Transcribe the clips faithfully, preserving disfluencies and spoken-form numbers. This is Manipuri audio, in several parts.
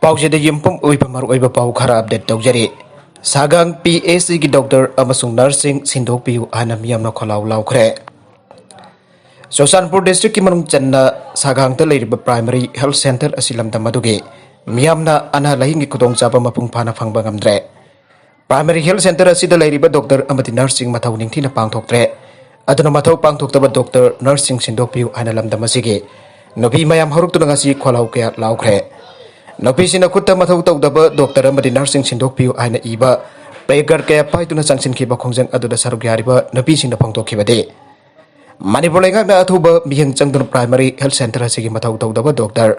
ꯄꯥꯎꯁꯤꯗ ꯌꯨꯝꯐꯝ ꯑꯣꯏꯕ ꯃꯔꯨꯑꯣꯏꯕ ꯄꯥꯎ ꯈꯔ ꯑꯞꯗꯦꯠ ꯇꯧꯖꯔꯤ꯫ ꯁꯥꯒꯥꯡ ꯄꯤ ꯑꯩꯆ ꯁꯤꯒꯤ ꯗꯣꯛꯇꯔ ꯑꯃꯁꯨꯡ ꯅꯔꯁꯁꯤꯡ ꯁꯤꯟꯗꯣꯛꯄꯤꯌꯨ ꯍꯥꯏꯅ ꯃꯤꯌꯥꯝꯅ ꯈꯣꯜꯂꯥꯎ ꯂꯥꯎꯈ꯭ꯔꯦ꯫ ꯆꯨꯔꯆꯥꯟꯄꯨꯔ ꯗꯤꯁꯇ꯭ꯔꯤꯛꯀꯤ ꯃꯅꯨꯡ ꯆꯟꯅ ꯁꯥꯒꯥꯡꯗ ꯂꯩꯔꯤꯕ ꯄ꯭ꯔꯥꯏꯃꯔꯤ ꯍꯦꯜꯊ ꯁꯦꯟꯇꯔ ꯑꯁꯤ ꯂꯝꯗꯝ ꯑꯗꯨꯒꯤ ꯃꯤꯌꯥꯝꯅ ꯑꯅꯥ ꯂꯥꯏꯌꯦꯡꯒꯤ ꯈꯨꯗꯣꯡꯆꯥꯕ ꯃꯄꯨꯡ ꯐꯥꯅ ꯐꯪꯕ ꯉꯝꯗ꯭ꯔꯦ꯫ ꯄ꯭ꯔꯥꯏꯃꯔꯤ ꯍꯦꯜꯊ ꯁꯦꯟꯇꯔ ꯑꯁꯤꯗ ꯂꯩꯔꯤꯕ ꯗꯣꯛꯇꯔ ꯑꯃꯗꯤ ꯅꯔꯁꯁꯤꯡ ꯃꯊꯧ ꯅꯤꯡꯊꯤꯅ ꯄꯥꯡꯊꯣꯛꯇ꯭ꯔꯦ꯫ ꯑꯗꯨꯅ ꯃꯊꯧ ꯄꯥꯡꯊꯣꯛꯇꯕ ꯗꯣꯛꯇꯔ, ꯅꯔꯁꯁꯤꯡ ꯁꯤꯟꯗꯣꯛꯄꯤꯌꯨ ꯍꯥꯏꯅ ꯂꯝꯗꯝ ꯑꯁꯤꯒꯤ ꯅꯨꯄꯤ ꯃꯌꯥꯝ ꯍꯧꯔꯛꯇꯨꯅ ꯉꯁꯤ ꯈꯣꯜꯂꯥꯎ ꯀꯌꯥ ꯂꯥꯎꯈ꯭ꯔꯦ꯫ ꯅꯨꯄꯤꯁꯤꯡꯅ ꯈꯨꯠꯇ ꯃꯊꯧ ꯇꯧꯗꯕ ꯗꯣꯛꯇꯔ ꯑꯃꯗꯤ ꯅꯔꯁꯁꯤꯡ ꯁꯤꯟꯗꯣꯛꯄꯤꯌꯨ ꯍꯥꯏꯅ ꯏꯕ ꯄ꯭ꯂꯦꯀꯥꯔꯗ ꯀꯌꯥ ꯄꯥꯏꯗꯨꯅ ꯆꯪꯁꯤꯟꯈꯤꯕ ꯈꯣꯡꯖꯪ ꯑꯗꯨꯗ ꯁꯔꯨꯛ ꯌꯥꯔꯤꯕ ꯅꯨꯄꯤꯁꯤꯡꯅ ꯐꯣꯡꯗꯣꯛꯈꯤꯕꯗꯤ, ꯃꯅꯤꯄꯨꯔ ꯂꯩꯉꯥꯛꯅ ꯑꯊꯨꯕ ꯃꯤꯠꯌꯦꯡ ꯆꯪꯗꯨꯅ ꯄ꯭ꯔꯥꯏꯃꯔꯤ ꯍꯦꯜꯊ ꯁꯦꯟꯇꯔ ꯑꯁꯤꯒꯤ ꯃꯊꯧ ꯇꯧꯗꯕ ꯗꯣꯛꯇꯔ,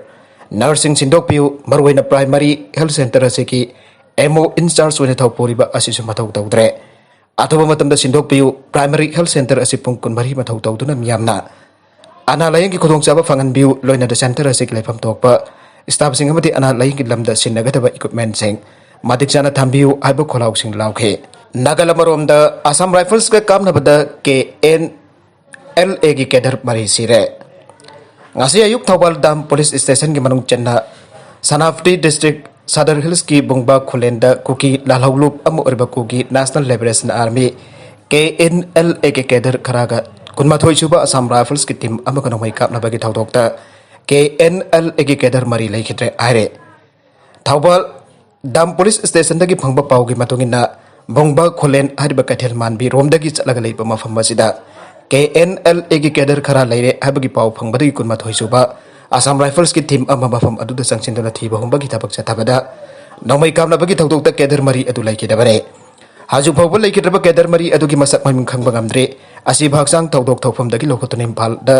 ꯅꯔꯁꯁꯤꯡ ꯁꯤꯟꯗꯣꯛꯄꯤꯌꯨ, ꯃꯔꯨꯑꯣꯏꯅ ꯄ꯭ꯔꯥꯏꯃꯔꯤ ꯍꯦꯜꯊ ꯁꯦꯟꯇꯔ ꯑꯁꯤꯒꯤ ꯑꯦꯝ ꯑꯣ ꯏꯟꯆꯥꯔꯖ ꯑꯣꯏꯅ ꯊꯧ ꯄꯨꯔꯤꯕ ꯑꯁꯤꯁꯨ ꯃꯊꯧ ꯇꯧꯗ꯭ꯔꯦ꯫ ꯑꯊꯨꯕ ꯃꯇꯝꯗ ꯁꯤꯟꯗꯣꯛꯄꯤꯌꯨ, ꯄ꯭ꯔꯥꯏꯃꯔꯤ ꯍꯦꯜꯊ ꯁꯦꯟꯇꯔ ꯑꯁꯤ ꯄꯨꯡ ꯀꯨꯟꯃꯔꯤ ꯃꯊꯧ ꯇꯧꯗꯨꯅ ꯃꯤꯌꯥꯝꯅ ꯑꯅꯥ ꯂꯥꯏꯌꯦꯡꯒꯤ ꯈꯨꯗꯣꯡꯆꯥꯕ ꯐꯪꯍꯟꯕꯤꯌꯨ, ꯂꯣꯏꯅꯅ ꯁꯦꯟꯇꯔ ꯑꯁꯤꯒꯤ ꯂꯩꯐꯝ ꯊꯣꯛꯄ ꯁ꯭ꯇꯥꯐꯁꯤꯡ ꯑꯃꯗꯤ ꯑꯅꯥ ꯂꯥꯏꯌꯦꯡꯒꯤ ꯂꯝꯗ ꯁꯤꯖꯤꯟꯅꯒꯗꯕ ꯏꯀ꯭ꯋꯤꯞꯃꯦꯟꯁꯤꯡ ꯃꯇꯤꯛ ꯆꯥꯅ ꯊꯝꯕꯤꯌꯨ ꯍꯥꯏꯕ ꯈꯣꯜꯂꯥꯎꯁꯤꯡ ꯂꯥꯎꯈꯤ꯫ ꯅꯥꯒꯜ ꯑꯃꯔꯣꯝꯗ ꯑꯁꯥꯝ ꯔꯥꯏꯐꯜꯁꯀ ꯀꯥꯞꯅꯕꯗ ꯀꯦ ꯑꯦꯟ ꯑꯦꯜ ꯑꯦꯒꯤ ꯀꯦꯗꯔ ꯃꯔꯤ ꯁꯤꯔꯦ꯫ ꯉꯁꯤ ꯑꯌꯨꯛ ꯊꯧꯕꯥꯜ ꯗꯥꯝ ꯄꯨꯂꯤꯁ ꯁ꯭ꯇꯦꯁꯟꯒꯤ ꯃꯅꯨꯡ ꯆꯟꯅ ꯁꯅꯥꯄꯇꯤ ꯗꯤꯁꯇ꯭ꯔꯤꯛ ꯁꯥꯗꯔ ꯍꯤꯜꯁꯀꯤ ꯕꯨꯡꯕꯥ ꯈꯨꯂꯦꯟꯗ ꯀꯨꯀꯤ ꯂꯥꯜꯍꯧꯂꯨꯞ ꯑꯃ ꯑꯣꯏꯔꯤꯕ Kuki national liberation army, K N L ꯑꯦꯒꯤ ꯀꯦꯗꯔ ꯈꯔꯒ ꯀꯨꯟꯃꯥꯊꯣꯏ ꯁꯨꯕ ꯑꯁꯥꯝ ꯔꯥꯏꯐꯜꯁꯀꯤ ꯇꯤꯝ ꯑꯃꯒ ꯅꯣꯡꯃꯩ ꯀꯥꯞꯅꯕꯒꯤ ꯊꯧꯗꯣꯛꯇ ꯀꯦ ꯑꯦꯟ ꯑꯦꯜ ꯑꯦꯒꯤ ꯀꯦꯗꯔ ꯃꯔꯤ ꯂꯩꯈꯤꯗ꯭ꯔꯦ ꯍꯥꯏꯔꯦ꯫ ꯊꯧꯕꯥꯜ ꯗꯥꯝ ꯄꯨꯂꯤꯁ ꯁ꯭ꯇꯦꯁꯟꯗꯒꯤ ꯐꯪꯕ ꯄꯥꯎꯒꯤ ꯃꯇꯨꯡ ꯏꯟꯅ, ꯕꯨꯡꯕꯥ ꯈꯨꯂꯦꯟ ꯍꯥꯏꯔꯤꯕ ꯀꯩꯊꯦꯜ ꯃꯥꯟꯕꯤ ꯔꯣꯝꯗꯒꯤ ꯆꯠꯂꯒ ꯂꯩꯕ ꯃꯐꯝ ꯑꯁꯤꯗ ꯀꯦ ꯑꯦꯟ ꯑꯦꯜ ꯑꯦꯒꯤ ꯀꯦꯗꯔ ꯈꯔ ꯂꯩꯔꯦ ꯍꯥꯏꯕꯒꯤ ꯄꯥꯎ ꯐꯪꯕꯗꯒꯤ ꯀꯨꯟꯃꯥꯊꯣꯏ ꯁꯨꯕ ꯑꯁꯥꯝ ꯔꯥꯏꯐꯜꯁꯀꯤ ꯇꯤꯝ ꯑꯃ ꯃꯐꯝ ꯑꯗꯨꯗ ꯆꯪꯁꯤꯟꯗꯨꯅ ꯊꯤꯕ ꯍꯨꯝꯕꯒꯤ ꯊꯕꯛ ꯆꯠꯊꯕꯗ, ꯅꯣꯡꯃꯩ ꯀꯥꯞꯅꯕꯒꯤ ꯊꯧꯗꯣꯛꯇ ꯀꯦꯗꯔ ꯃꯔꯤ ꯑꯗꯨ ꯂꯩꯈꯤꯗꯕꯅꯤ꯫ ꯍꯧꯖꯤꯛ ꯐꯥꯎꯕ ꯂꯩꯈꯤꯗ꯭ꯔꯕ ꯀꯦꯗꯔ ꯃꯔꯤ ꯑꯗꯨꯒꯤ ꯃꯁꯛ ꯃꯃꯤꯡ ꯈꯪꯕ ꯉꯝꯗ꯭ꯔꯤ꯫ ꯑꯁꯤꯕꯨ ꯍꯛꯆꯥꯡ ꯊꯧꯗꯣꯛ ꯊꯣꯛꯐꯝꯗꯒꯤ ꯂꯧꯈꯠꯇꯨꯅ ꯏꯝꯐꯥꯜꯗ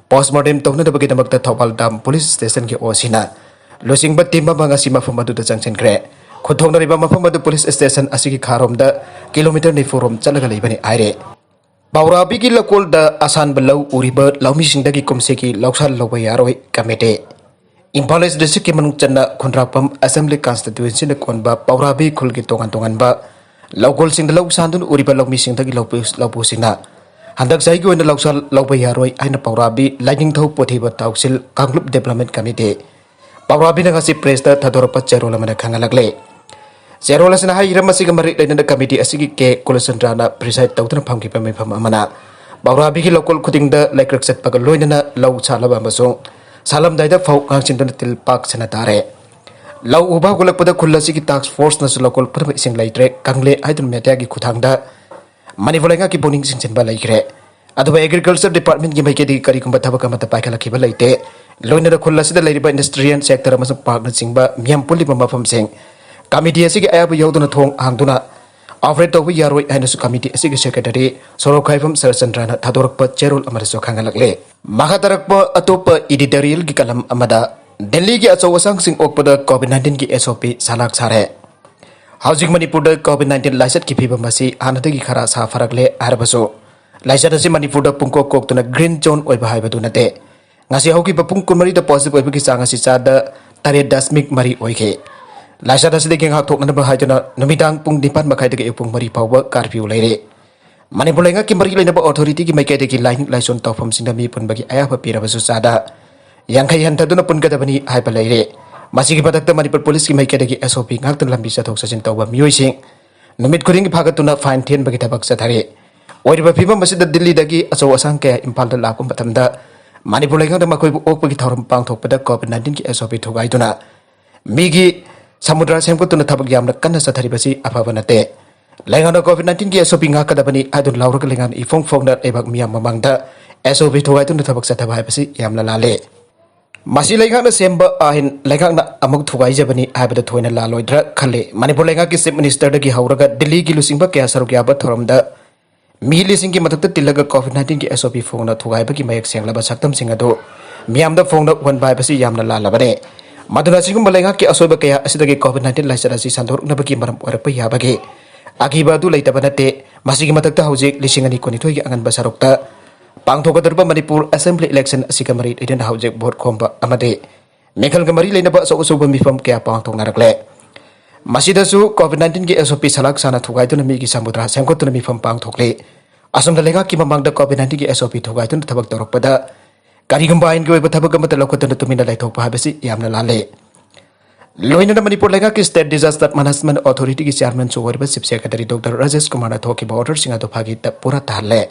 ꯄꯣꯁꯃꯣꯔꯇꯦꯝ ꯇꯧꯅꯅꯕꯒꯤꯗꯃꯛꯇ ꯊꯧꯕꯥꯜ ꯗꯥꯝ ꯄꯨꯂꯤꯁ ꯁ꯭ꯇꯦꯁꯟꯒꯤ ꯑꯣ ꯁꯤꯅ ꯂꯨꯆꯤꯡꯕ ꯇꯤꯝ ꯑꯃ ꯉꯁꯤ ꯃꯐꯝ ꯑꯗꯨꯗ ꯆꯪꯁꯤꯟꯈ꯭ꯔꯦ꯫ ꯈꯨꯠꯊꯣꯛꯅꯔꯤꯕ ꯃꯐꯝ ꯑꯗꯨ ꯄꯨꯂꯤꯁ ꯁ꯭ꯇꯦꯁꯟ ꯑꯁꯤꯒꯤ ꯈꯥꯔꯣꯝꯗ ꯀꯤꯂꯣꯃꯤꯇꯔ ꯅꯤꯐꯨ ꯔꯣꯝ ꯆꯠꯂꯒ ꯂꯩꯕꯅꯤ ꯍꯥꯏꯔꯦ꯫ ꯄꯥꯎꯔꯥꯕꯤꯒꯤ ꯂꯧꯀꯣꯜꯗ ꯑꯁꯥꯟꯕ ꯂꯧ ꯎꯔꯤꯕ ꯂꯧꯃꯤꯁꯤꯡꯗꯒꯤ ꯀꯨꯝꯁꯤꯒꯤ ꯂꯧꯁꯥꯟ ꯂꯧꯕ ꯌꯥꯔꯣꯏ ꯀꯃꯤꯇꯤ꯫ ꯏꯝꯐꯥꯜ ꯏꯁ ꯗꯤꯁꯇ꯭ꯔꯤꯛꯀꯤ ꯃꯅꯨꯡ ꯆꯟꯅ ꯈꯨꯟꯗ꯭ꯔꯥꯛꯄꯝ ꯑꯦꯁꯦꯝꯕ꯭ꯂꯤ ꯀꯟꯁꯇꯤꯇ꯭ꯋꯦꯟꯁꯤꯅ ꯀꯣꯟꯕ ꯄꯥꯎꯔꯥꯕꯤ ꯈꯨꯜꯒꯤ ꯇꯣꯉꯥꯟ ꯇꯣꯉꯥꯟꯕ ꯂꯧꯀꯣꯜꯁꯤꯡꯗ ꯂꯧ ꯁꯥꯟꯗꯨꯅ ꯎꯔꯤꯕ ꯂꯧꯃꯤꯁꯤꯡꯗꯒꯤ ꯂꯧꯄꯨ-, ꯂꯧꯄꯨꯁꯤꯡꯅ ꯍꯟꯗꯛ ꯆꯍꯤꯒꯤ ꯑꯣꯏꯅ ꯂꯧꯁꯥꯟ ꯂꯧꯕ ꯌꯥꯔꯣꯏ ꯍꯥꯏꯅ ꯄꯥꯎꯔꯥꯕꯤ ꯂꯥꯏꯅꯤꯡꯊꯧ ꯄꯣꯊꯤꯕ ꯇꯥꯎꯁꯤꯜ ꯀꯥꯡꯂꯨꯞ ꯗꯤꯕ꯭ꯂꯞꯃꯦꯟ ꯀꯃꯤꯇꯤ, ꯄꯥꯎꯔꯥꯕꯤꯅ ꯉꯁꯤ ꯄ꯭ꯔꯦꯁꯇ ꯊꯥꯗꯣꯔꯛꯄ ꯆꯦꯔꯣꯜ ꯑꯃꯅ ꯈꯪꯍꯜꯂꯛꯂꯦ꯫ ꯆꯦꯔꯣꯜ ꯑꯁꯤꯅ ꯍꯥꯏꯔꯤꯕ ꯑꯁꯤꯒ ꯃꯔꯤ ꯂꯩꯅꯅ ꯀꯃꯤꯇꯤ ꯑꯁꯤꯒꯤ ꯀꯦ ꯀꯨꯂꯆꯟꯗ꯭ꯔꯅ ꯄ꯭ꯔꯤꯁꯥꯏꯗ ꯇꯧꯗꯨꯅ ꯐꯝꯈꯤꯕ ꯃꯤꯐꯝ ꯑꯃꯅ ꯄꯥꯎꯔꯥꯕꯤꯒꯤ ꯂꯧꯀꯣꯜ ꯈꯨꯗꯤꯡꯗ ꯂꯩꯀ꯭ꯔꯛ ꯆꯠꯄꯒ ꯂꯣꯏꯅꯅ ꯂꯧ ꯁꯥꯠꯂꯕ ꯑꯃꯁꯨꯡ ꯁꯥꯠꯂꯝꯗꯥꯏꯗ ꯐꯧ ꯉꯥꯡꯁꯤꯟꯗꯨꯅ ꯇꯤꯜ ꯄꯥꯛ ꯁꯟꯅ ꯇꯥꯔꯦ꯫ ꯂꯧ ꯎꯕ ꯍꯧꯒꯠꯂꯛꯄꯗ ꯈꯨꯜ ꯑꯁꯤꯒꯤ ꯇꯥꯛꯁ ꯐꯣꯔꯁꯅꯁꯨ ꯂꯧꯀꯣꯜ ꯄꯨꯝꯅꯃꯛ ꯏꯁꯤꯡ ꯂꯩꯇ꯭ꯔꯦ, ꯀꯪꯂꯦ ꯍꯥꯏꯗꯨꯅ ꯃꯦꯗꯤꯌꯥꯒꯤ ꯈꯨꯠꯊꯥꯡꯗ ꯃꯅꯤꯄꯨꯔ ꯂꯩꯉꯥꯛꯀꯤ ꯄꯨꯛꯅꯤꯡ ꯆꯤꯡꯁꯤꯟꯕ ꯂꯩꯈ꯭ꯔꯦ꯫ ꯑꯗꯨꯕꯨ ꯑꯦꯒ꯭ꯔꯤꯀꯜꯆꯔ ꯗꯤꯄꯥꯔꯠꯃꯦꯟꯠꯀꯤ ꯃꯥꯏꯀꯩꯗꯒꯤ ꯀꯔꯤꯒꯨꯝꯕ ꯊꯕꯛ ꯑꯃꯠꯇ ꯄꯥꯏꯈꯠꯂꯛꯈꯤꯕ ꯂꯩꯇꯦ꯫ ꯂꯣꯏꯅꯅ ꯈꯨꯜ ꯑꯁꯤꯗ ꯂꯩꯔꯤꯕ ꯏꯟꯗꯁꯇ꯭ꯔꯤꯌꯦꯜ ꯁꯦꯛꯇꯔ ꯑꯃꯁꯨꯡ ꯄꯥꯔꯛꯅꯆꯤꯡꯕ ꯃꯤꯌꯥꯝ ꯄꯨꯜꯂꯤꯕ ꯃꯐꯝꯁꯤꯡ ꯀꯃꯤꯇꯤ ꯑꯁꯤꯒꯤ ꯑꯌꯥꯕ ꯌꯥꯎꯗꯅ ꯊꯣꯡ ꯍꯥꯡꯗꯨꯅ ꯑꯣꯄꯔꯦꯠ ꯇꯧꯕ ꯌꯥꯔꯣꯏ ꯍꯥꯏꯅꯁꯨ ꯀꯃꯤꯇꯤ ꯑꯁꯤꯒꯤ ꯁꯦꯀ꯭ꯔꯦꯇꯔꯤ ꯁꯣꯔꯣꯛꯈꯥꯏꯐꯝ ꯁꯔꯠꯆꯟꯗ꯭ꯔꯅ ꯊꯥꯗꯣꯔꯛꯄ ꯆꯦꯔꯣꯜ ꯑꯃꯗꯁꯨ ꯈꯪꯍꯜꯂꯛꯂꯦ꯫ ꯃꯈꯥ ꯇꯥꯔꯛꯄ ꯑꯇꯣꯞꯄ ꯏꯗꯤꯇꯣꯔꯤꯌꯦꯜꯒꯤ ꯀꯂꯝ ꯑꯃꯗ, ꯗꯦꯜꯂꯤꯒꯤ ꯑꯆꯧ ꯑꯁꯥꯡꯁꯤꯡ ꯑꯣꯛꯄꯗ ꯀꯣꯚꯤꯗ ꯅꯥꯏꯟꯇꯤꯟꯒꯤ ꯑꯦꯁ ꯑꯣ ꯄꯤ ꯁꯂꯥꯛ ꯁꯥꯔꯦ꯫ ꯍꯧꯖꯤꯛ ꯃꯅꯤꯄꯨꯔꯗ ꯀꯣꯚꯤꯗ ꯅꯥꯏꯟꯇꯤꯟ ꯂꯥꯏꯆꯠꯀꯤ ꯐꯤꯕꯝ ꯑꯁꯤ ꯍꯥꯟꯅꯗꯒꯤ ꯈꯔ ꯁꯥꯐꯔꯛꯂꯦ ꯍꯥꯏꯔꯕꯁꯨ, ꯂꯥꯏꯆꯠ ꯑꯁꯤ ꯃꯅꯤꯄꯨꯔꯗ ꯄꯨꯡꯀꯣꯛ ꯀꯣꯛꯇꯨꯅ ꯒ꯭ꯔꯤꯟ ꯖꯣꯟ ꯑꯣꯏꯕ ꯍꯥꯏꯕꯗꯨ ꯅꯠꯇꯦ꯫ ꯉꯁꯤ ꯍꯧꯈꯤꯕ ꯄꯨꯡ ꯀꯨꯟꯃꯔꯤꯗ ꯄꯣꯖꯤꯇꯤꯚ ꯑꯣꯏꯕꯒꯤ ꯆꯥꯡ ꯑꯁꯤ ꯆꯥꯗ ꯇꯔꯦꯠ ꯗꯁꯃꯤꯛ ꯃꯔꯤ ꯑꯣꯏꯈꯤ꯫ ꯂꯥꯏꯆꯠ ꯑꯁꯤꯗꯒꯤ ꯉꯥꯛꯊꯣꯛꯅꯅꯕ ꯍꯥꯏꯗꯨꯅ ꯅꯨꯃꯤꯗꯥꯡ ꯄꯨꯡ ꯅꯤꯄꯥꯟ ꯃꯈꯥꯏꯗꯒꯤ ꯑꯌꯨꯛ ꯄꯨꯡ ꯃꯔꯤ ꯐꯥꯎꯕ ꯀꯥꯔꯐ꯭ꯌꯨ ꯂꯩꯔꯤ꯫ ꯃꯅꯤꯄꯨꯔ ꯂꯩꯉꯥꯛꯀꯤ ꯃꯔꯤ ꯂꯩꯅꯕ ꯑꯣꯊꯣꯔꯤꯇꯤꯒꯤ ꯃꯥꯏꯀꯩꯗꯒꯤ ꯂꯥꯏꯅꯤꯡ ꯂꯥꯏꯁꯣꯟ ꯇꯧꯐꯝꯁꯤꯡꯗ ꯃꯤ ꯄꯨꯟꯕꯒꯤ ꯑꯌꯥꯕ ꯄꯤꯔꯕꯁꯨ ꯆꯥꯗ ꯌꯥꯡꯈꯩ ꯍꯟꯊꯗꯨꯅ ꯄꯨꯟꯒꯗꯕꯅꯤ ꯍꯥꯏꯕ ꯂꯩꯔꯦ꯫ ꯃꯁꯤꯒꯤ ꯃꯊꯛꯇ ꯃꯅꯤꯄꯨꯔ ꯄꯨꯂꯤꯁꯀꯤ ꯃꯥꯏꯀꯩꯗꯒꯤ ꯑꯦꯁ ꯑꯣ ꯄꯤ ꯉꯥꯛꯇꯨꯅ ꯂꯝꯕꯤ ꯆꯠꯊꯣꯛ ꯆꯠꯁꯤꯟ ꯇꯧꯕ ꯃꯤꯑꯣꯏꯁꯤꯡ ꯅꯨꯃꯤꯠ ꯈꯨꯗꯤꯡꯒꯤ ꯐꯥꯒꯠꯇꯨꯅ ꯐꯥꯏꯟ ꯊꯤꯍꯟꯕꯒꯤ ꯊꯕꯛ ꯆꯠꯊꯔꯤ꯫ ꯑꯣꯏꯔꯤꯕ ꯐꯤꯕꯝ ꯑꯁꯤꯗ ꯗꯤꯜꯂꯤꯗꯒꯤ ꯑꯆꯧ ꯑꯁꯥꯡ ꯀꯌꯥ ꯏꯝꯐꯥꯜꯗ ꯂꯥꯛꯄ ꯃꯇꯝꯗ ꯃꯅꯤꯄꯨꯔ ꯂꯩꯉꯥꯛꯅ ꯃꯈꯣꯏꯕꯨ ꯑꯣꯛꯄꯒꯤ ꯊꯧꯔꯝ ꯄꯥꯡꯊꯣꯛꯄꯗ ꯀꯣꯚꯤꯗ ꯅꯥꯏꯟꯇꯤꯟꯒꯤ ꯑꯦꯁ ꯑꯣ ꯄꯤ ꯊꯨꯒꯥꯏꯗꯨꯅ ꯃꯤꯒꯤ ꯁꯃꯨꯗ꯭ꯔ ꯁꯦꯝꯒꯠꯇꯨꯅ ꯊꯕꯛ ꯌꯥꯝꯅ ꯀꯟꯅ ꯆꯠꯊꯔꯤꯕꯁꯤ ꯑꯐꯕ ꯅꯠꯇꯦ꯫ ꯂꯩꯉꯥꯛꯅ ꯀꯣꯚꯤꯗ ꯅꯥꯏꯟꯇꯤꯟꯒꯤ ꯑꯦꯁ ꯑꯣ ꯄꯤ ꯉꯥꯛꯀꯗꯕꯅꯤ ꯍꯥꯏꯗꯨꯅ ꯂꯥꯎꯔꯒ ꯂꯩꯉꯥꯛꯅ ꯏꯐꯣꯡ ꯐꯣꯡꯅ ꯂꯩꯕꯥꯛ ꯃꯤꯌꯥꯝ ꯃꯃꯥꯡꯗ ꯑꯦꯁ ꯑꯣ ꯄꯤ ꯊꯨꯒꯥꯏꯗꯨꯅ ꯊꯕꯛ ꯆꯠꯊꯕ ꯍꯥꯏꯕꯁꯤ ꯌꯥꯝꯅ ꯂꯥꯜꯂꯦ꯫ ꯃꯁꯤ ꯂꯩꯉꯥꯛꯅ ꯁꯦꯝꯕ ꯑꯥꯏꯟ ꯂꯩꯉꯥꯛꯅ ꯑꯃꯨꯛ ꯊꯨꯒꯥꯏꯖꯕꯅꯤ ꯍꯥꯏꯕꯗ ꯊꯣꯏꯅ ꯂꯥꯜꯂꯣꯏꯗ꯭ꯔꯥ ꯈꯜꯂꯤ꯫ ꯃꯅꯤꯄꯨꯔ ꯂꯩꯉꯥꯛꯀꯤ ꯆꯤꯐ ꯃꯤꯅꯤꯁꯇꯔꯗꯒꯤ ꯍꯧꯔꯒ ꯗꯤꯜꯂꯤꯒꯤ ꯂꯨꯆꯤꯡꯕ ꯀꯌꯥ ꯁꯔꯨꯛ ꯌꯥꯕ ꯊꯧꯔꯝꯗ ꯃꯤ ꯂꯤꯁꯤꯡꯒꯤ ꯃꯊꯛꯇ ꯇꯤꯜꯂꯒ ꯀꯣꯚꯤꯗ ꯅꯥꯏꯟꯇꯤꯟꯒꯤ ꯑꯦꯁ ꯑꯣ ꯄꯤ ꯐꯣꯡꯅ ꯊꯨꯒꯥꯏꯕꯒꯤ ꯃꯌꯦꯛ ꯁꯦꯡꯂꯕ ꯁꯛꯇꯝꯁꯤꯡ ꯑꯗꯨ ꯃꯤꯌꯥꯝꯗ ꯐꯣꯡꯅ ꯎꯍꯟꯕ ꯍꯥꯏꯕꯁꯤ ꯌꯥꯝꯅ ꯂꯥꯜꯂꯕꯅꯤ꯫ ꯃꯗꯨꯅ ꯑꯁꯤꯒꯨꯝꯕ ꯂꯩꯉꯥꯛꯀꯤ ꯑꯁꯣꯏꯕ ꯀꯌꯥ ꯑꯁꯤꯗꯒꯤ ꯀꯣꯚꯤꯗ ꯅꯥꯏꯟꯇꯤꯟ ꯂꯥꯏꯆꯠ ꯑꯁꯤ ꯁꯟꯗꯣꯔꯛꯅꯕꯒꯤ ꯃꯔꯝ ꯑꯣꯏꯔꯛꯄ ꯌꯥꯕꯒꯤ ꯑꯀꯤꯕ ꯑꯗꯨ ꯂꯩꯇꯕ ꯅꯠꯇꯦ꯫ ꯃꯁꯤꯒꯤ ꯃꯊꯛꯇ ꯍꯧꯖꯤꯛ ꯂꯤꯁꯤꯡ ꯑꯅꯤ ꯀꯨꯟꯅꯤꯊꯣꯏꯒꯤ ꯑꯉꯟꯕ ꯁꯔꯨꯛꯇ ꯄꯥꯡꯊꯣꯛꯀꯗꯧꯔꯤꯕ ꯃꯅꯤꯄꯨꯔ ꯑꯦꯁꯦꯝꯕ꯭ꯂꯤ ꯏꯂꯦꯛꯁꯟ ꯑꯁꯤꯒ ꯃꯔꯤ ꯂꯩꯅꯅ ꯍꯧꯖꯤꯛ ꯚꯣꯠ ꯈꯣꯝꯕ ꯑꯃꯗꯤ ꯃꯤꯈꯜꯒ ꯃꯔꯤ ꯂꯩꯅꯕ ꯑꯆꯧ ꯑꯆꯧꯕ ꯃꯤꯐꯝ ꯀꯌꯥ ꯄꯥꯡꯊꯣꯛꯅꯔꯛꯂꯦ꯫ ꯃꯁꯤꯗꯁꯨ ꯀꯣꯚꯤꯗ ꯅꯥꯏꯟꯇꯤꯟꯒꯤ ꯑꯦꯁ ꯑꯣ ꯄꯤ ꯁꯂꯥꯛ ꯁꯥꯅ ꯊꯨꯒꯥꯏꯗꯨꯅ ꯃꯤꯒꯤ ꯁꯃꯨꯗ꯭ꯔ ꯁꯦꯝꯒꯠꯇꯨꯅ ꯃꯤꯐꯝ ꯄꯥꯡꯊꯣꯛꯂꯤ꯫ ꯑꯁꯣꯝꯗ ꯂꯩꯉꯥꯛꯀꯤ ꯃꯃꯥꯡꯗ ꯀꯣꯚꯤꯗ ꯅꯥꯏꯟꯇꯤꯟꯒꯤ ꯑꯦꯁ ꯑꯣ ꯄꯤ ꯊꯨꯒꯥꯏꯗꯨꯅ ꯊꯕꯛ ꯇꯧꯔꯛꯄꯗ ꯀꯔꯤꯒꯨꯝꯕ ꯑꯥꯏꯟꯒꯤ ꯑꯣꯏꯕ ꯊꯕꯛ ꯑꯃꯠꯇ ꯂꯧꯈꯠꯇꯨꯅ ꯇꯨꯃꯤꯟꯅ ꯂꯩꯊꯣꯛꯄ ꯍꯥꯏꯕꯁꯤ ꯌꯥꯝꯅ ꯂꯥꯜꯂꯦ꯫ ꯂꯣꯏꯅꯅ ꯃꯅꯤꯄꯨꯔ ꯂꯩꯉꯥꯛꯀꯤ State Disaster Management Authority ꯒꯤ Chairman ꯁꯨ ꯑꯣꯏꯔꯤꯕ Chief Secretary Doctor ꯔꯥꯖꯦꯁ ꯀꯨꯃꯥꯔꯅ ꯊꯣꯛꯈꯤꯕ order ꯁꯤꯡ ꯑꯗꯨ ꯐꯥꯒꯤ ꯄꯨꯔꯥ ꯇꯥꯍꯜꯂꯦ꯫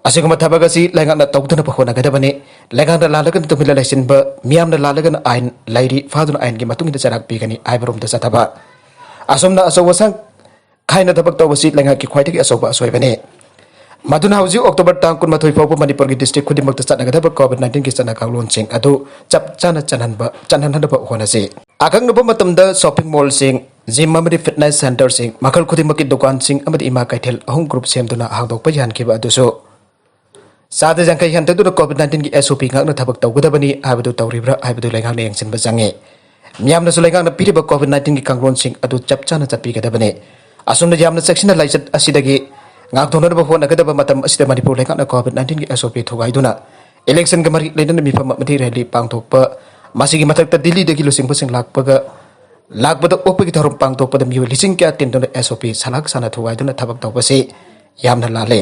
ꯑꯁꯤꯒꯨꯝꯕ ꯊꯕꯛ ꯑꯁꯤ ꯂꯩꯉꯥꯛꯅ ꯇꯧꯗꯅꯕ ꯍꯣꯠꯅꯒꯗꯕꯅꯤ꯫ ꯂꯩꯉꯥꯛꯅ ꯂꯥꯜꯂꯒꯅ ꯇꯨꯃꯤꯟꯅ ꯂꯩꯁꯤꯟꯕ, ꯃꯤꯌꯥꯝꯅ ꯂꯥꯜꯂꯒꯅ ꯑꯥꯏꯟ ꯂꯩꯔꯤ, ꯐꯥꯗꯨꯅ ꯑꯥꯏꯟꯒꯤ ꯃꯇꯨꯡ ꯏꯟꯅ ꯆꯩꯔꯥꯛ ꯄꯤꯒꯅꯤ ꯍꯥꯏꯕꯔꯣꯝꯗ ꯆꯠꯊꯕ꯫ ꯑꯁꯨꯝꯅ ꯑꯆꯧ ꯑꯁꯥꯡ ꯈꯥꯏꯅ ꯊꯕꯛ ꯇꯧꯕꯁꯤ ꯂꯩꯉꯥꯛꯀꯤ ꯈ꯭ꯋꯥꯏꯗꯒꯤ ꯑꯆꯧꯕ ꯑꯁꯣꯏꯕꯅꯤ꯫ ꯃꯗꯨꯅ ꯍꯧꯖꯤꯛ October ꯇꯥꯡ ꯀꯨꯟꯃꯥꯊꯣꯏ ꯐꯥꯎꯕ ꯃꯅꯤꯄꯨꯔꯒꯤ district ꯈꯨꯗꯤꯡꯃꯛꯇ ꯆꯠꯅꯒꯗꯕ COVID nineteen ꯒꯤ ꯆꯠꯅ ꯀꯥꯡꯂꯣꯟꯁꯤꯡ ꯑꯗꯨ ꯆꯞ ꯆꯥꯅ ꯆꯠꯍꯟꯕ, ꯆꯠꯍꯟꯅꯕ ꯍꯣꯠꯅꯁꯤ꯫ ꯑꯀꯛꯅꯕ ꯃꯇꯝꯗ shopping mall ꯁꯤꯡ, gym ꯑꯃꯗꯤ fitness center ꯁꯤꯡ, ꯃꯈꯜ ꯈꯨꯗꯤꯡꯃꯛꯀꯤ ꯗꯨꯀꯥꯟꯁꯤꯡ ꯑꯃꯗꯤ ꯏꯃꯥ ꯀꯩꯊꯦꯜ ꯑꯍꯨꯝ group ꯁꯦꯝꯗꯨꯅ ꯍꯥꯡꯗꯣꯛꯄ ꯌꯥꯍꯟꯈꯤꯕ ꯑꯗꯨꯁꯨ ꯆꯥꯗ ꯌꯥꯡꯈꯩ ꯍꯟꯊꯗꯨꯅ COVID nineteen ꯒꯤ S O P ꯉꯥꯛꯅ ꯊꯕꯛ ꯇꯧꯒꯗꯕꯅꯤ ꯍꯥꯏꯕꯗꯨ ꯇꯧꯔꯤꯕ꯭ꯔꯥ ꯍꯥꯏꯕꯗꯨ ꯂꯩꯉꯥꯛꯅ ꯌꯦꯡꯁꯤꯟꯕ ꯆꯪꯉꯤ꯫ ꯃꯤꯌꯥꯝꯅꯁꯨ ꯂꯩꯉꯥꯛꯅ ꯄꯤꯔꯤꯕ COVID nineteen ꯒꯤ ꯀꯥꯡꯂꯣꯟꯁꯤꯡ ꯑꯗꯨ ꯆꯞ ꯆꯥꯅ ꯆꯠꯄꯤꯒꯗꯕꯅꯤ꯫ ꯑꯁꯨꯝꯅ ꯌꯥꯝꯅ ꯆꯦꯛꯁꯤꯟꯅ ꯂꯥꯏꯆꯠ ꯑꯁꯤꯗꯒꯤ ꯉꯥꯛꯊꯣꯛꯅꯅꯕ ꯍꯣꯠꯅꯒꯗꯕ ꯃꯇꯝ ꯑꯁꯤꯗ ꯃꯅꯤꯄꯨꯔ ꯂꯩꯉꯥꯛꯅ COVID nineteen ꯒꯤ S O P ꯊꯨꯒꯥꯏꯗꯨꯅ election ꯒ ꯃꯔꯤ ꯂꯩꯅꯅ ꯃꯤꯐꯝ ꯑꯃꯗꯤ rally ꯄꯥꯡꯊꯣꯛꯄ, ꯃꯁꯤꯒꯤ ꯃꯊꯛꯇ ꯗꯤꯜꯂꯤꯗꯒꯤ ꯂꯨꯆꯤꯡꯕꯁꯤꯡ ꯂꯥꯛꯄꯒ ꯂꯥꯛꯄꯗ ꯑꯣꯛꯄꯒꯤ ꯊꯧꯔꯝ ꯄꯥꯡꯊꯣꯛꯄꯗ ꯃꯤꯑꯣꯏ ꯂꯤꯁꯤꯡ ꯀꯌꯥ ꯇꯤꯟꯗꯨꯅ S O P ꯁꯂꯥꯛ ꯁꯥꯅ ꯊꯨꯒꯥꯏꯗꯨꯅ ꯊꯕꯛ ꯇꯧꯕꯁꯤ ꯌꯥꯝꯅ ꯂꯥꯜꯂꯦ꯫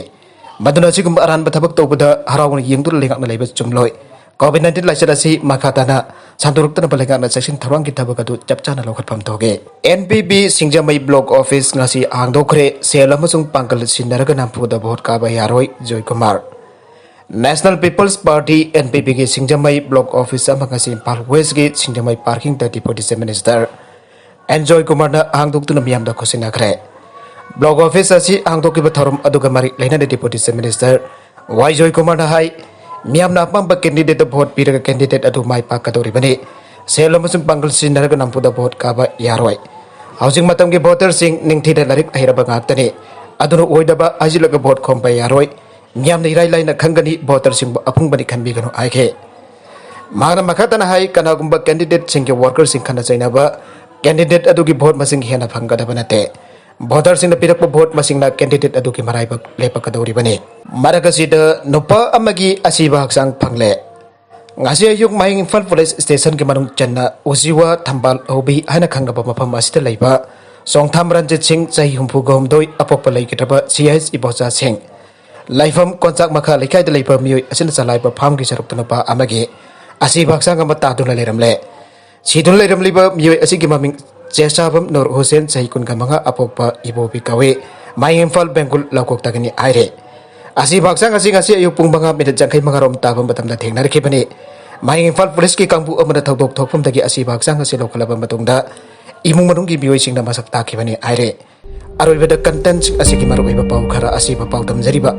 ꯃꯗꯨꯅ ꯑꯁꯤꯒꯨꯝꯕ ꯑꯔꯥꯟꯕ ꯊꯕꯛ ꯇꯧꯕꯗ ꯍꯔꯥꯎꯅ ꯌꯦꯡꯗꯨꯅ ꯂꯩꯉꯥꯛꯅ ꯂꯩꯕ ꯆꯨꯝꯂꯣꯏ꯫ COVID nineteen ꯂꯥꯏꯆꯠ ꯑꯁꯤ ꯃꯈꯥ ꯇꯥꯅ ꯁꯟꯗꯣꯔꯛꯇꯅꯕ ꯂꯩꯉꯥꯛꯅ ꯆꯦꯛꯁꯤꯟ ꯊꯧꯔꯥꯡꯒꯤ ꯊꯕꯛ ꯑꯗꯨ ꯆꯞ ꯆꯥꯅ ꯂꯧꯈꯠꯐꯝ ꯊꯣꯛꯏ꯫ N P P ꯁꯤꯡꯖꯃꯩ block office ꯉꯁꯤ ꯍꯥꯡꯗꯣꯛꯈ꯭ꯔꯦ꯫ ꯁꯦꯜ ꯑꯃꯁꯨꯡ ꯄꯥꯡꯒꯜ ꯁꯤꯟꯅꯔꯒ ꯅꯝꯐꯨꯗ vote ꯀꯥꯕ ꯌꯥꯔꯣꯏ, Joykumar. National People's Party, N P P ꯒꯤ ꯁꯤꯡꯖꯃꯩ block office ꯑꯃ ꯉꯁꯤ ꯏꯝꯐꯥꯜ West ꯀꯤ ꯁꯤꯡꯖꯃꯩ parking ꯗ Deputy Chief Minister ꯑꯦꯟ ꯖꯣꯏꯀꯨꯃꯥꯔꯅ ꯍꯥꯡꯗꯣꯛꯇꯨꯅ ꯃꯤꯌꯥꯝꯗ ꯈꯨꯠꯁꯤꯟꯅꯈ꯭ꯔꯦ꯫ Block office ꯑꯁꯤ ꯍꯥꯡꯗꯣꯛꯈꯤꯕ ꯊꯧꯔꯝ ꯑꯗꯨꯒ ꯃꯔꯤ ꯂꯩꯅꯅ Deputy Chief Minister ꯋꯥꯏ ꯖꯣꯏꯀꯨꯃꯥꯔꯅ ꯍꯥꯏ, ꯃꯤꯌꯥꯝꯅ ꯑꯄꯥꯝꯕ candidate ꯇ vote ꯄꯤꯔꯒ candidate ꯑꯗꯨ ꯃꯥꯏ ꯄꯥꯛꯀꯗꯧꯔꯤꯕꯅꯤ꯫ ꯁꯦꯜ ꯑꯃꯁꯨꯡ ꯄꯥꯡꯒꯜ ꯁꯤꯖꯤꯟꯅꯔꯒ ꯅꯝꯐꯨꯗ vote ꯀꯥꯕ ꯌꯥꯔꯣꯏ꯫ ꯍꯧꯖꯤꯛ ꯃꯇꯝꯒꯤ voter ꯁꯤꯡ ꯅꯤꯡꯊꯤꯅ ꯂꯥꯏꯔꯤꯛ ꯍꯩꯔꯕ ꯉꯥꯛꯇꯅꯤ꯫ ꯑꯗꯨꯅ ꯑꯣꯏꯗꯕ ꯍꯥꯏꯖꯤꯜꯂꯒ vote ꯈꯣꯝꯕ ꯌꯥꯔꯣꯏ꯫ ꯃꯤꯌꯥꯝꯅ ꯏꯔꯥꯏ ꯂꯥꯏꯅ ꯈꯪꯒꯅꯤ, voter ꯁꯤꯡꯕꯨ ꯑꯄꯪꯕꯅꯤ ꯈꯟꯕꯤꯒꯅꯨ ꯍꯥꯏꯈꯤ꯫ ꯃꯍꯥꯛꯅ ꯃꯈꯥ ꯇꯥꯅ ꯍꯥꯏ, ꯀꯅꯥꯒꯨꯝꯕ candidate ꯁꯤꯡꯒꯤ worker ꯁꯤꯡ ꯈꯠꯅ ꯆꯩꯅꯕ, candidate ꯑꯗꯨꯒꯤ vote ꯃꯁꯤꯡ ꯍꯦꯟꯅ ꯐꯪꯒꯗꯕ ꯅꯠꯇꯦ꯫ Voter ꯁꯤꯡꯅ ꯄꯤꯔꯛꯄ vote ꯃꯁꯤꯡꯅ candidate ꯑꯗꯨꯒꯤ ꯃꯔꯥꯏꯕꯛ ꯂꯦꯞꯄꯛꯀꯗꯧꯔꯤꯕꯅꯤ꯫ ꯃꯔꯛ ꯑꯁꯤꯗ ꯅꯨꯄꯥ ꯑꯃꯒꯤ ꯑꯁꯤꯕ ꯍꯛꯆꯥꯡ ꯐꯪꯂꯦ꯫ ꯉꯁꯤ ꯑꯌꯨꯛ ꯃꯍꯤꯡ ꯏꯝꯐꯥꯜ police station ꯒꯤ ꯃꯅꯨꯡ ꯆꯟꯅ ꯎꯖꯤꯋꯥ ꯊꯝꯕꯥꯜ ꯍꯧꯕꯤ ꯍꯥꯏꯅ ꯈꯪꯅꯕ ꯃꯐꯝ ꯑꯁꯤꯗ ꯂꯩꯕ ꯆꯣꯡꯊꯥꯝ ꯔꯟꯖꯤꯠ ꯁꯤꯡ, ꯆꯍꯤ ꯍꯨꯝꯐꯨꯒ ꯍꯨꯝꯗꯣꯏ, ꯑꯄꯣꯛꯄ ꯂꯩꯈꯤꯗ꯭ꯔꯕ ꯁꯤ ꯑꯥꯏ ꯑꯦꯁ ꯏꯕꯣꯆꯥ ꯁꯤꯡ, ꯂꯩꯐꯝ ꯀꯣꯟꯆꯥꯛ ꯃꯈꯥ ꯂꯩꯀꯥꯏꯗ ꯂꯩꯕ ꯃꯤꯑꯣꯏ ꯑꯁꯤꯅ ꯆꯂꯥꯏꯕ ꯐꯥꯝꯒꯤ ꯁꯔꯨꯛꯇ ꯅꯨꯄꯥ ꯑꯃꯒꯤ ꯑꯁꯤꯕ ꯍꯛꯆꯥꯡ ꯑꯃ ꯇꯥꯗꯨꯅ ꯂꯩꯔꯝꯂꯦ꯫ ꯁꯤꯗꯨꯅ ꯂꯩꯔꯝꯂꯤꯕ ꯃꯤꯑꯣꯏ ꯑꯁꯤꯒꯤ ꯃꯃꯤꯡ ꯆꯦꯁꯥꯕꯝ ꯅꯨꯔ ꯍꯨꯁꯦꯟ, ꯆꯍꯤ ꯀꯨꯟꯒ ꯃꯉꯥ, ꯑꯄꯣꯛꯄ ꯏꯕꯣꯕꯤ ꯀꯧꯏ꯫ ꯃꯥꯏ ꯏꯝꯐꯥꯜ ꯕꯦꯡꯒꯨꯜ ꯂꯧꯀꯣꯛꯇꯒꯤꯅꯤ ꯍꯥꯏꯔꯦ꯫ ꯑꯁꯤꯕ ꯍꯛꯆꯥꯡ ꯑꯁꯤ ꯉꯁꯤ ꯑꯌꯨꯛ ꯄꯨꯡ ꯃꯉꯥ ꯃꯤꯅꯤꯠ ꯌꯥꯡꯈꯩ ꯃꯉꯥ ꯔꯣꯝ ꯇꯥꯕ ꯃꯇꯝꯗ ꯊꯦꯡꯅꯔꯛꯈꯤꯕꯅꯤ꯫ ꯃꯥꯏ ꯏꯝꯐꯥꯜ ꯄꯨꯂꯤꯁꯀꯤ ꯀꯥꯡꯕꯨ ꯑꯃꯅ ꯊꯧꯗꯣꯛ ꯊꯣꯛꯐꯝꯗꯒꯤ ꯑꯁꯤꯕ ꯍꯛꯆꯥꯡ ꯑꯁꯤ ꯂꯧꯈꯠꯂꯕ ꯃꯇꯨꯡꯗ ꯏꯃꯨꯡ ꯃꯅꯨꯡꯒꯤ ꯃꯤꯑꯣꯏꯁꯤꯡꯅ ꯃꯁꯛ ꯇꯥꯛꯈꯤꯕꯅꯤ ꯍꯥꯏꯔꯦ꯫ ꯑꯔꯣꯏꯕꯗ ꯀꯟꯇꯦꯟꯁꯤꯡ ꯑꯁꯤꯒꯤ ꯃꯔꯨꯑꯣꯏꯕ ꯄꯥꯎ ꯈꯔ ꯑꯁꯤꯕ ꯄꯥꯎ ꯇꯝꯖꯔꯤꯕ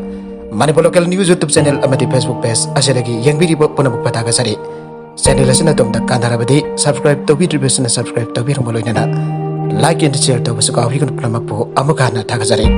Manipur local news YouTube channel ꯑꯃꯗꯤ ꯐꯦꯁꯕꯨꯛ ꯄꯦꯖ ꯑꯁꯤꯗꯒꯤ ꯌꯦꯡꯕꯤꯔꯤꯕ ꯄꯨꯝꯅꯃꯛꯄꯨ ꯊꯥꯒꯠꯆꯔꯤ꯫ ꯆꯦꯅꯦꯜ ꯑꯁꯤꯅ ꯑꯗꯣꯝꯗ ꯀꯥꯟꯅꯔꯕꯗꯤ ꯁꯕꯁꯀ꯭ꯔꯥꯏꯕ ꯇꯧꯕꯤꯗ꯭ꯔꯤꯕꯁꯤꯅ ꯁꯕꯁꯀ꯭ꯔꯥꯏꯕ ꯇꯧꯕꯤꯔꯝꯕ ꯂꯣꯏꯅꯅ ꯂꯥꯏꯛ ꯑꯦꯟ ꯁꯤꯌꯔ ꯇꯧꯕꯁꯨ ꯀꯥꯎꯕꯤꯒꯅꯨ꯫ ꯄꯨꯝꯅꯃꯛꯄꯨ ꯑꯃꯨꯛꯀ ꯍꯟꯅ ꯊꯥꯒꯠꯆꯔꯤ꯫